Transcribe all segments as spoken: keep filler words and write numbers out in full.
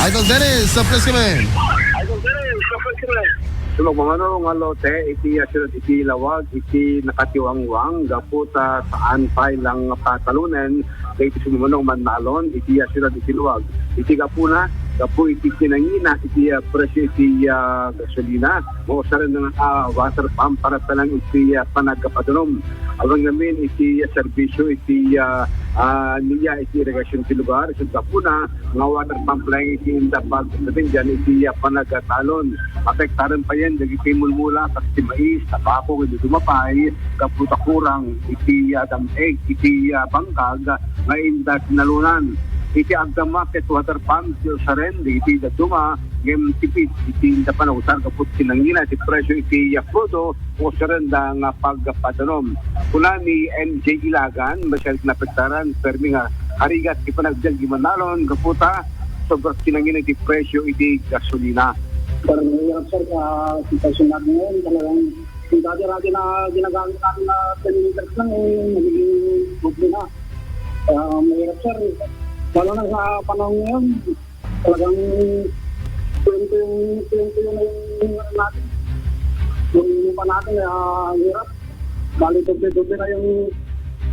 Idol Dennis, sa Frescoman. Idol Dennis, sa Frescoman. Sumagmamano nga lote iti, ah, siyudad iti Laoag iti nakatiwangwang gapu ta saan pay lang patalonen dagiti sumagmamano nga mannalon iti, ah, siyudad iti Laoag. Iti gapuna, gapu iti kinangina iti, ah, presyo iti, ah, gasolina, mausaren nga, ah, water pump para pay lang iti, ah, panagpadulom. Awan ngamin iti, ah, serbisyo iti, ah, ah, NIA iti irigasion ti lugar. Isu gapuna, nga water pump lang iti inda pagkabindian iti, ah, panagatalon. Apektaren payen dagiti mulmula, kas ti mais, tabako, iti dumapay, gapu ta kurang iti, ah, dam-eg, iti, ah, bangkag, nga inda tinalunan. Iti agdama ket water pump, ti usaren, dagiti dadduma, ngem tipid, iti inda panausar, gapu ti nangina, ti presyo, iti, ah, krudo, usaren da nga pagpadulom. Kuna ni M J Ilagan, masyal kinapektaran, permi nga karigat ti panagbiag di manalon, gapu ta sobra kinangina ti presyo iti gasolina. Pero mahirap, sir, sa sitwasyon natin ngayon, talagang yung dati-dati na ginagamit natin na ten liters lang, eh, nagiging doble na. Kaya mahirap, sir. Lalo na sa panahon ngayon, talagang tuwing-tuwing, tuwing-tuwing na yung ano natin. Yung lupa natin, ah, ang hirap. Bali, doble-doble na yung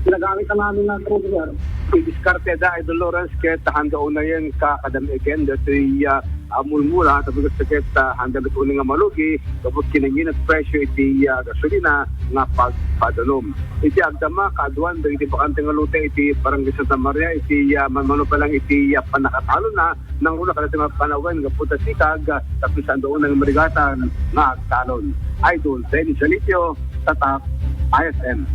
ginagamit na namin na cruiser. Idiskarte da, Idol Lawrence, ket handa unayen kakadam-egen datoy, ah, ah, mulmula, tapos ket, ah, handa ket unay nga malugi, tapos kinangina ti presyo iti, ah, gasolina nga pagpadulom. Iti agdama, kaaduan dagiti bakante nga lote iti Barangay Santa Maria, iti, ah, manmano pa lang iti, ah, pannakatalonna, nangruna kadagiti nga panawen gapu ta sikag, ah, tapno saan da unay nga marigatan nga agtalon. Idol Dennis Jalitio, Tatak, I S M.